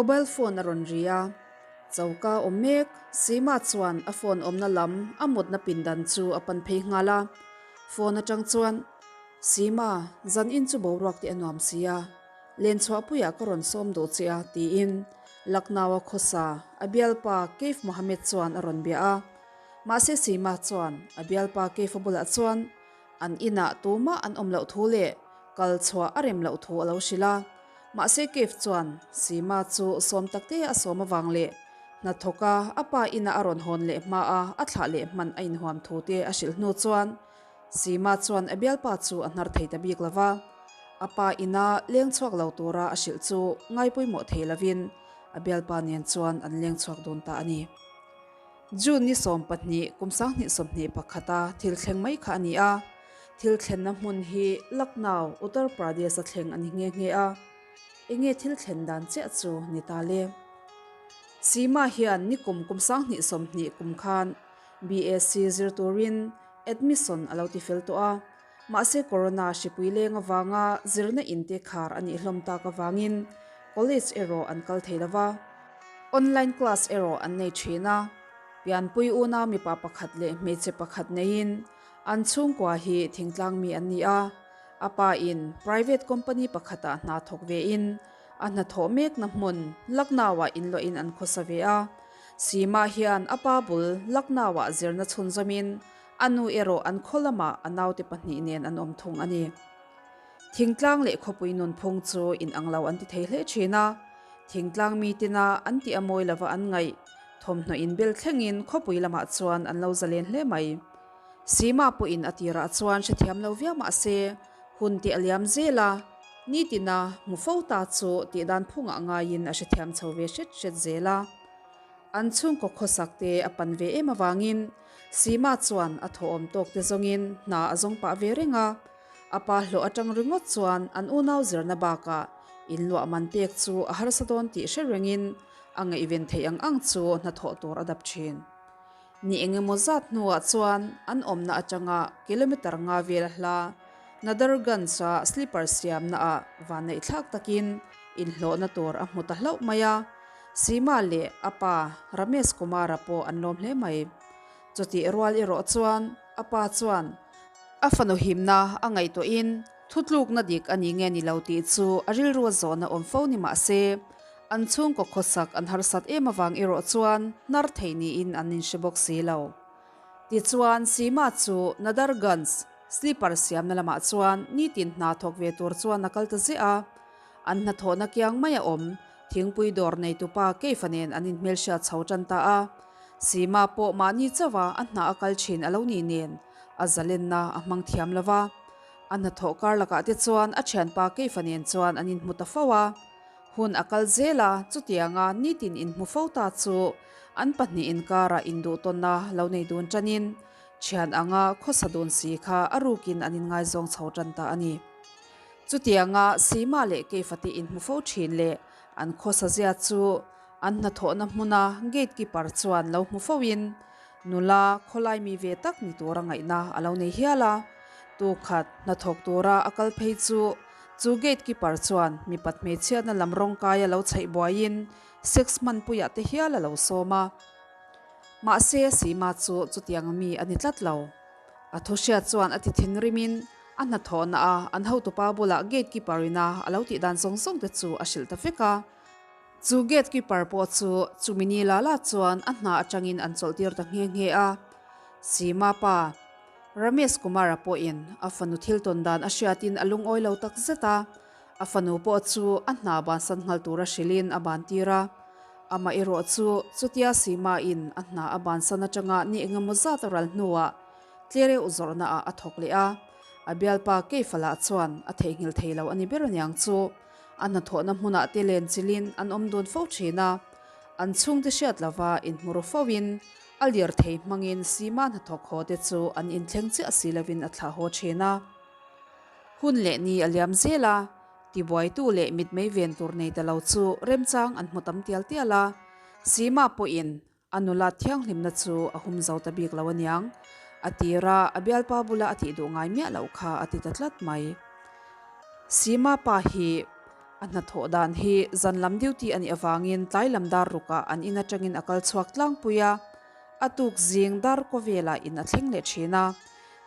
Mobile phone a rawn ri a, choka awm mek Seema chuan a phone awmna lam a mutna pindan chu a pan phei nghal a. Phone atang chuan, Seema, zan in chu boruak tih a nuam si a, len chhuahpuiah ka rawn sawm duh che a, tiin Lucknow-a khawsa a bialpa Kaif Mohammed chuan a rawn bia a. Mahse Seema chuan a bialpa Kaif-a bulah chuan, An inah tumah an awm loh thu leh kal chhuah a rem loh thu a lo hrilh a. Mahse Keith chuan Seema chu sawm takte a sawm avang leh hnathawka a pa ina a rawn hawn leh hma a a thlah leh hman a inhuam thu te a hrilh hnu chuan Seema chuan a bialpa chu a hnar thei ta bik lo va. A pa ina leng chhuak lo tura a hrilh chu ngaipawimawh thei lovin a bialpa nen chuan an leng chhuak dawn ta a ni. June ni 12 kum 2021 a thil thleng mai kha a ni a, thil thlenna hmun hi Lucknow, Uttar Pradesh a thleng a ni nghe nghe a, enge thil thlen dan chiah chu ni ta le? Seema hian nikum kum 2020 kum khan BSc zir turin admission a lo ti fel tawh a, mahse corona hripui leng avanga zirna in te khar a nih hlawm tak avangin college erawh an kal thei lo va. Online class erawh an nei thin a, pianpui unau mipa pakhat leh hmeichhe pakhat neiin an chhungkua hi thingtlang mi an ni a, a pa in private company pakhatah hna thawk ve in a hnathawh mekna hmun Lucknow-ah inluahin an khawsa ve a, Seema hian a pa bul Lucknow-ah zirna chhunzawmin a nu erawh an khaw lamah a naute pahnih nen an awm thung a ni. Thingtlang leh khawpui nunphung chu inang lo an ti thei hle thin a. Thingtlang mi tina an tih a mawi lova an ngaih, thawmhnaw inbel thlengin khawpui lamah chuan an lo zalen hle mai. Seema pawhin a tirah chuan hrethiam lo viau mah se, hun tih a liam zel a, nitina hmu fo ta chu tihdan phungah ngaiin a hrethiam chho ve hret hret zel a. An chhungkaw khawsak te a pan ve em avangin Seema chuan a thawhawm tawk te zawngin hna a zawng pah ve reng a. A pa hlawh atang ringawt chuan an unau zirna bakah inluah man pek chu a harsa dawn tih hre rengin a ngaihven theih ang ang chu hnathawh tur a dap thin. Ni eng emaw zat hnuah chuan an awmna atanga kilometer nga vel a hla Nadarganj-a slipper siamnaah vanneih thlak takin inhlawhna tur a hmu ta hlauh mai a, Seema leh a pa Ramesh Kumar-a pawh an lawm hle mai. Chutih rual erawh chuan a pa chuan A fanu himna a ngaihtuahin thutlukna dik a ni nge ni lo tih chu a rilru a zawhna awm fo ni mah se, an chhungkaw khawsak an harsat em avang erawh chuan hnar thei niin an inhre bawk si lo. Tichuan, Seema chu Nadarganj sleeper siamna lamah chuan nitin hna thawk ve tur chuan a kal ta ziah a. An hnathawhna kiang mai a awm, thingpui dawr neitupa Keifa nen an inhmelhriat chho tan ta a. Seema pawh mahni chauha a hna a kal thin a lo nih nen, A zalenna a hmang thiam lo va, a hnathawh kar lakah te chuan a thianpa Keifa nen chuan an inhmu ta fo a. Hun a kal zel a, chutianga nitin inhmu fo ta chu an pahnih inkarah induhtawnna lo nei dun tanin thian anga khawsa dun si kha a rukin an inngaizawng chho tan ta a ni. Chutianga Seema leh Keifa te inhmu fo thin leh an khawsa zia chu an hnathawhna hmuna gate keeper chuan lo hmu foin Nula khawlai mi ve tak ni tura ngaihna a lo nei hial a, tukhat hnathawk tura a kal phei chu chu gate keeper chuan mipat hmeichhiatna lam rawngkai a lo chhaih buaiin sex hmanpuiah te hial a lo sawm a. Mahse Seema chu chutiang mi a ni tlat lo. A thu hriat chuan a ti thinrimin a hnathawhna a an hotupa bulah gate keeper ina a lo tih dan zawng zawng te chu a hrilh ta vek a. Chu gate keeper pawh chu chumi ni la la chuan a hna atangin an chawlhtir ta nghe nghe a. Seema pa, Ramesh Kumar-a pawhin a fanu thil tawn dan a hriatin a lungawi lo tak zet a. A fanu pawh chu a hna bansan nghal tura hrilhin a bantir a. Amah erawh chu chutia Seema-in a hna a bansan atanga ni engemaw zat a ral hnuah tlereuh zawrhnaah a thawk leh a. A bialpa Keifa lah chuan a theihnghilh thei lo a ni ber aniang chu. A hnathawhna hmunah te len chilhin an awm dun fo thin a, an chhungte hriat lova inhmu ru foin a lirthei hmangin Seema hnathawk haw te chu an inthleng chiah si lovin a thlah haw thin a. Hun leh ni a liam zel a, tibuaitu leh mitmei ven tur nei ta lo chu remchang an hmu tam tial tial a, Seema pawhin A nula thianghlimna chu a hum zo ta bik lo aniang, a tir a, a bialpa bula a tih duh ngai miah loh kha a ti ta tlat mai. Seema pa hi A hnathawh dan hi zan lam duty a nih avangin tlai lam dar rukah an in atangin a kal chhuak tlangpui a, a tuk zing dar kaw velah in a thleng leh thin a.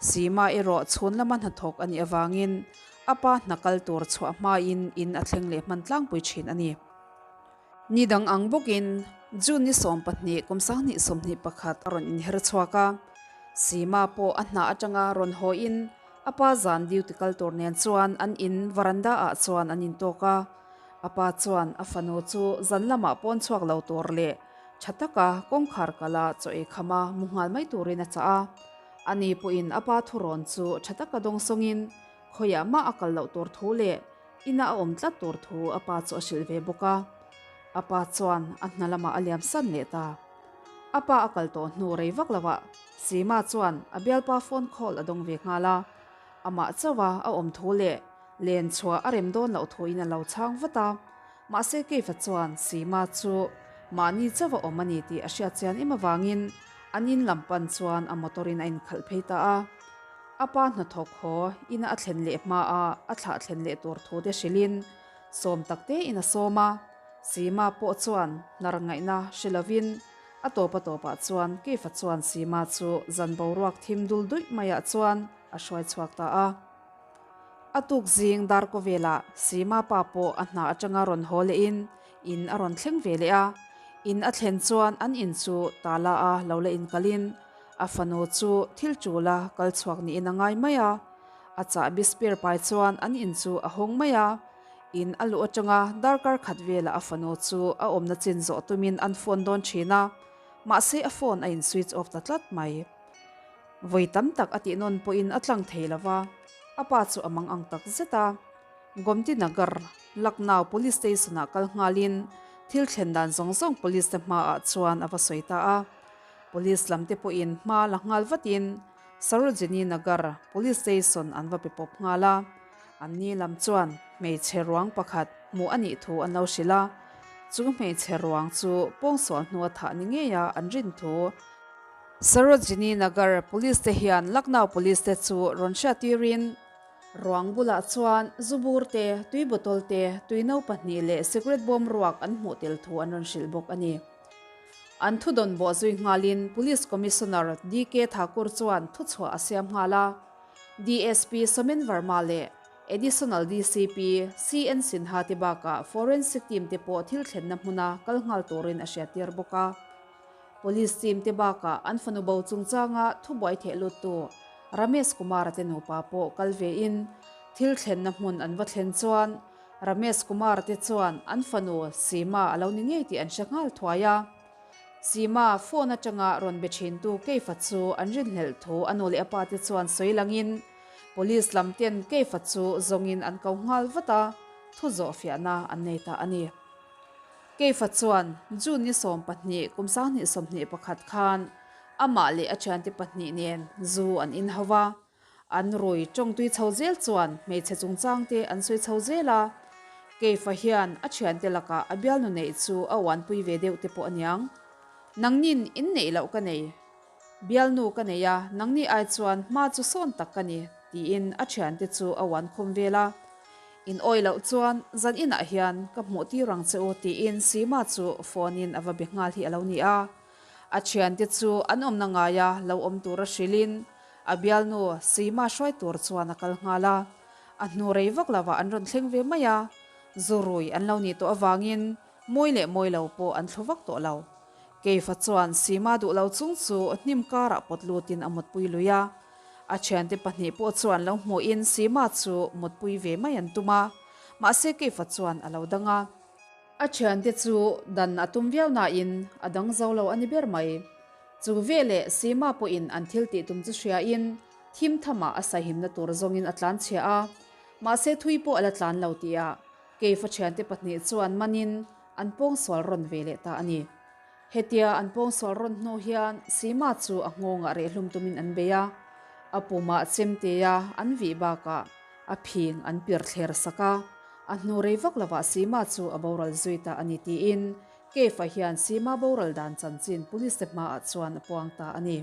Seema erawh chhun lama hnathawk a nih avangin a pa hna kal tur chhuah hmain in a thleng leh hman tlangpui thin a ni. Ni dang ang bawkin June ni 12 kum 2021 a rawn inher chhuak a, Seema pawh a hna atanga rawn hawiin a pa zan duty kal tur nen chuan an in varanda ah chuan an intawk a, a pa chuan a fanu chu zan lamah pawn chhuak lo tur leh tha taka kawngkhar kala chaw ei khama mu nghal mai turin a chah a, ani pawhin a pa thurawn chu tha taka dawngsawngin khawiah mah a kal loh tur thu leh Ina a awm tlat tur thu a pa chu a hrilh ve bawk a, a pa chuan a hna lamah a liam san leh ta. A pa a kal tawh hnu rei vak lovah Seema chuan a bialpa phone call a dawng ve nghal a, amah chauha a awm thu leh len chhuah a rem dawn loh thuin a lo chhang vat a, mahse Keifa chuan Seema chu mahni chauha awm a ni tih a hriat chian em avangin an in lam pan chuan a motor in a inkhalh phei ta a. A pa hnathawk haw ina a thlen leh hmaah a thlah thlen leh tur thu te hrilhin sawm tak tein a sawm a, Seema pawh chuan hnar ngaihna hre lovin a tawp a tawpah chuan Keifa chuan Seema chu zan boruak thim dul duih maiah chuan a hruai chhuak ta a. A tuk zing dar kaw velah Seema pa pawh a hna atanga rawn haw lehin in a rawn thleng ve leh a, in a thlen chuan an in chu tala a lo la inkalhin A fanu chu thil ṭula kal chhuak niin a ngai mai a, a chahbi spare pai chuan an in chu a hawng mai a. In a luh aṭanga darkar khat velah a fanu chu a awmna chin zawh tumin an phone dawn ṭhin a, mahse a phone a in switch off ta tlat mai. Vawi tam tak a tih nawn pawhin a tlang thei lo va, a pa chu a mang ang tak zet a. Gomti Nagar, Lucknow Police Station-ah kal nghalin thil thlen dan zawng zawng police te hmaah chuan a va sawi ta a. Police lam te pawhin hma la nghal vatin Sarojini Nagar Police Station an va pe pawp nghal a, anni lam chuan hmeichhe ruang pakhat hmuh a nih thu an lo hrilh a, chu hmeichhe ruang chu pawngsual hnua thah ni ngeia an rin thu. Sarojini Nagar Police te hian Lucknow Police te chu rawn hriattirin ruang bulah chuan zu bur te, tui bottle te, tui no pahnih leh cigarette bawm ruak an hmuh tel thu an rawn hrilh bawk a ni. An thudawn bawh zui nghalin Police Commissioner DK Thakur chuan thuchhuah a siam nghal a, DSP Somen Verma leh Additional DCP CN Sinha te bakah Forensic team te pawh thil thlenna hmuna kal nghal turin a hriattir bawk a. Police team te bakah an fanu bo chungchanga thubuai theh luttu Ramesh Kumar-a te nupa pawh kal vein thil thlenna hmun an va thlen chuan Ramesh Kumar te chuan an fanu Seema a lo ni ngei tih an hre nghal thuai a. Seema phone atanga rawn be thintu Keifa chu an rinhlelh thu a nu leh a pa te chuan sawi langin Police lam ten Keifa chu zawngin an ko nghal vat a, thu zawh fiahna an nei ta a ni. Keifa chuan June ni 12 kum 2021 khan amah leh a thiante pahnih nen zu an inhau a. An rui tawngtui chho zel chuan hmeichhe chungchang te an sawi chho zel a, Keifa hian a thiante lakah a bialnu neih chu a uanpui ve deuh te pawh aniang. Nangnin inneih loh ka nei, bialnu ka nei a, nangni ai chuan hma chu sawn tak ka ni, tiin a thiante chu a uan khum vel a. In awi loh chuan zan inah hian ka hmuh tir ang che u, tiin Sima chu phone in a va be nghal hi a lo ni a. A thiante chu an awmna ngaia lo awm tura hrilhin a bialnu Seema hruai tur chuan a kal nghal a. A hnu rei vak lovah an rawn thleng ve mai a, zu rui an lo nih tawh avangin mawi leh mawi lo pawh an thlu vak tawh lo. Keifa chuan Seema duh lo chung chu hnim karah pawt lutin a mutpui lui a. A thiante pahnih pawh chuan lo hmuhin Seema chu mutpui ve mai an tum a, mahse Keifa chuan a lo dang a. A thiante chu dan a tum viau nain a dang zo lo a ni ber mai. Chu veleh Seema pawhin an thil tih tum chu hriain thim thamah a sahimna tur zawngin a tlan chhia a, mahse thui pawh a la tlan lo tihah Keifa thiante pahnih chuan manin an pawngsual rawn ve leh ta a ni. Hetia an pawngsual rawn hnu hian Seema chu a nghawngah rehlum tumin an bei a, a pumah chemtea an vih bakah a phing an pir thler sak a, a hnu rei vak lovah Seema chu a boral zui ta a ni tiin Kefa hian Seema boral dan chanchin police te hmaah chuan a puang ta a ni.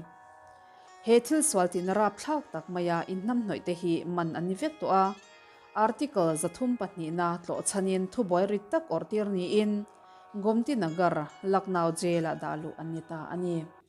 He thil sual tihna rapthlak tak maia inhnamhnawih te hi man an ni vek tawh a. Article 300 pahnihna tlawh chhanin thubuai rit tak awrhtir niin Gomti Nagar, Lucknow Jail-ah dah luh an ni ta a ni.